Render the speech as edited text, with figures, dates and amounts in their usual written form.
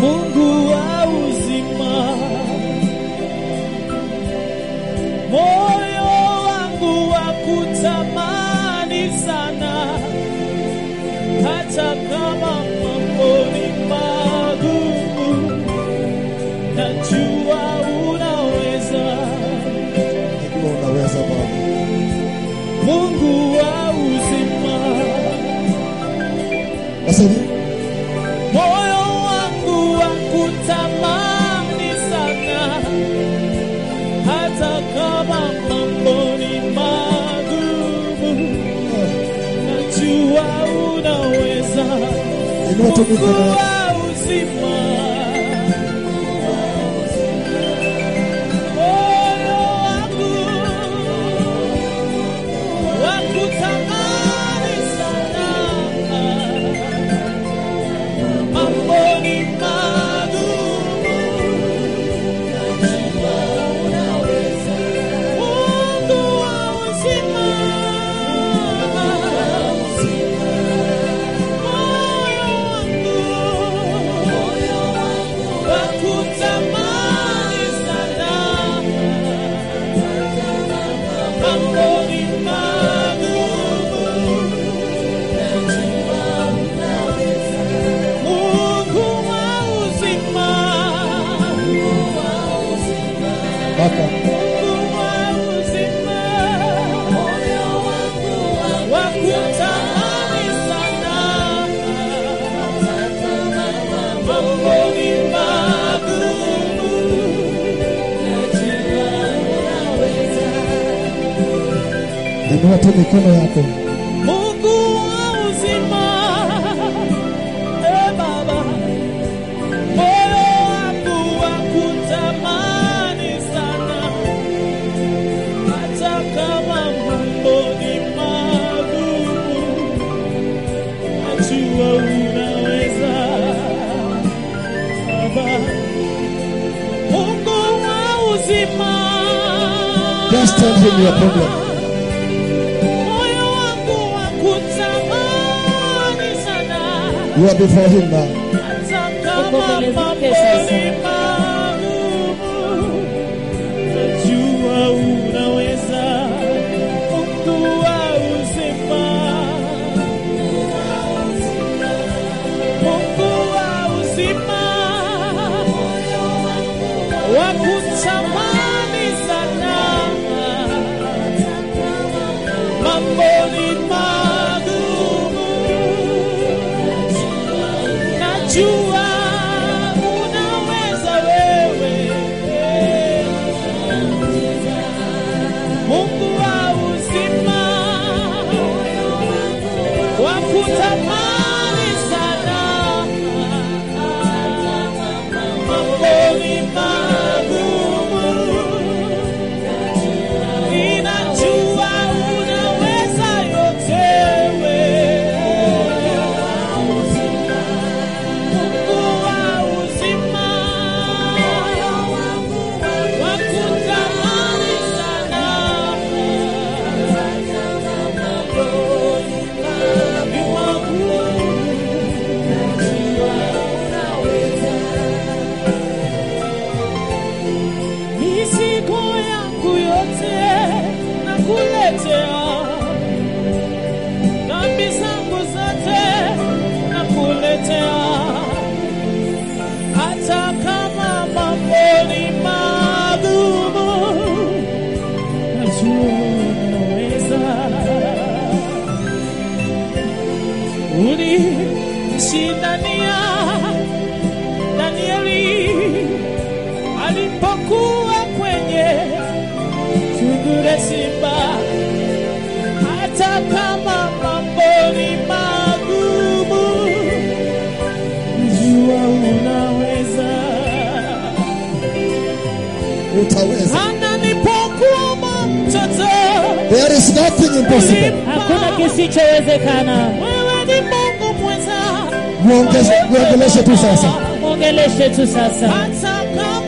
Mungu wa uzima, moyo wangu wakutamani sana, hata kama mambo ni magumu, najua unaweza. Najua unaweza Baba. Mungu wa uzima, Nasema moyo wangu wakutamani sana, hata kama mambo ni magumu, najua unaweza. Inua tu Mungu mikono yako. wa uzima, moyo wangu wakutamani sana, mambo ni magumu, najua unaweza. Mungu wa uzima, moyo wangu wakutamani sana, mambo ni magumu, najua unaweza. Mungu wa uzima, Baba, Mungu wa uzima, moyo wangu wakutamani sana, mambo ni magumu, najua unaweza. Inua tu mikono yako. Mungu wa uzima, e Baba, moyo wangu wakutamani sana, hata kama mambo ni magumu, najua unaweza Baba. Mungu wa uzima, Just tell him your problem. Moyo wangu wakutamani sana, You are before him now. Hata kama Uko mbele mambo zake sasa. ni magumu, najua unaweza. Mungu wa uzima, Mungu wa uzima, wakutamani sana, mambo ni magumu, najua unaweza wewe. Mungu wa uzima, wakutamani sana, mambo ni magumu, ninajua unaweza yote wewe. Mungu wa uzima, wakutamani sana, ni magumu, mizigo yangu yote nakuletea, dhambi zangu zote nakuletea, hata kama mambo ni magumu, najua unaweza. Ulimshindania Danieli alipokuwa kwenye tundu la simba, hata kama mambo ni magumu, najua unaweza. Utaweza. Ananipokuwa mtoto, There is nothing impossible. Hakuna kisichowezekana. Wewe ni Mungu mweza. Muongeleshe tu sasa. Mwongeleshe tu sasa. Hata kama